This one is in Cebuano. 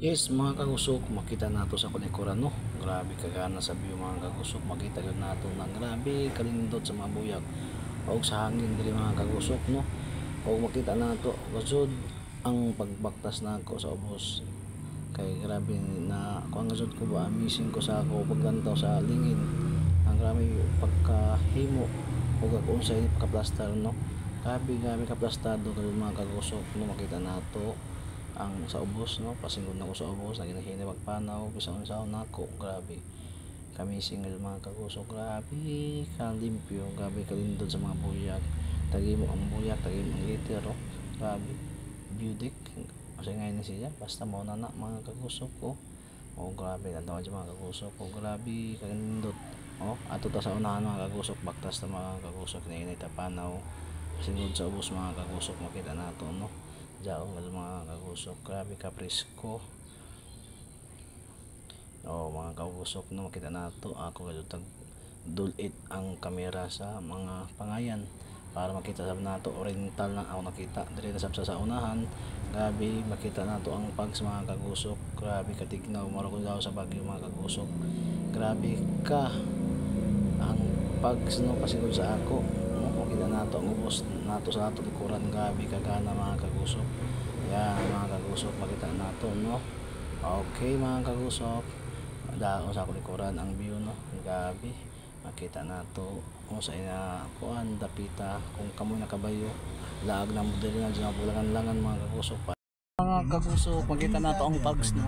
Yes, mga kagusok, makita nato sa kulikuran, no. Grabe kagana sa view, mga kagusok, makita gyud nato na grabe kalindot sa mga buyag og sa hangin diri, mga kagusok, no. Og makita nato gusod ang pagbaktas nako sa ubos kay grabe na kuan gusod ko ba, amazing ko sa ako paglantaw sa lingin, ang grabe pagkahimo og ako unsay pagka-plaster, no. Grabe, grabe ka plastado karon, mga kagusok, no. Makita nato ang sa ubos, no, pasinggod nako sa ubos, naginahinay magpanaw bisan unsaon nako. Grabe ka-amazing mga kagusok, grabe kalimpyo, grabe kalindot sa mga buyag, tagimo ang buyag, tagimo ang glitter, oh. Grabe beauty kasi ngayon na siya, basta mao na na, mga kagusok, oh. Oh, grabe tan-awa mga kagusok, oh, grabe kanindot, oh. Ato ta sa unahan, mga kagusok, baktas ta, mga kagusok, hinay ta panaw singgod sa ubos, mga kagusok. Makita nato, no, diyaon mga kagusok, grabe ka presko, oh, mga kagusok, no. Makita nato ako kadtong dulit ang kamera sa mga pangayan para makita sab nato. Oriental na ako nakita diri na sab sa unahan. Grabe, makita nato ang pag sa mga kagusok, grabe katignaw, mura ko daw sa Baguio, mga kagusok. Grabe ka ang pag, no, pasigod sa ako, no. Makita nato ang ubos nato sa ato likuran, grabe kagana, mga kagusok. Yan, mga kagusok, makita nato, no. Okay, mga kagusok, daon sa ako likuran ang view, no. Grabe, makita nato kung sa ina kuan dapita kung kamo nakabayo laag na mo diri na dyan langan-langan, mga kagusok pa. Mga kagusok, makita nato ang pugs, no.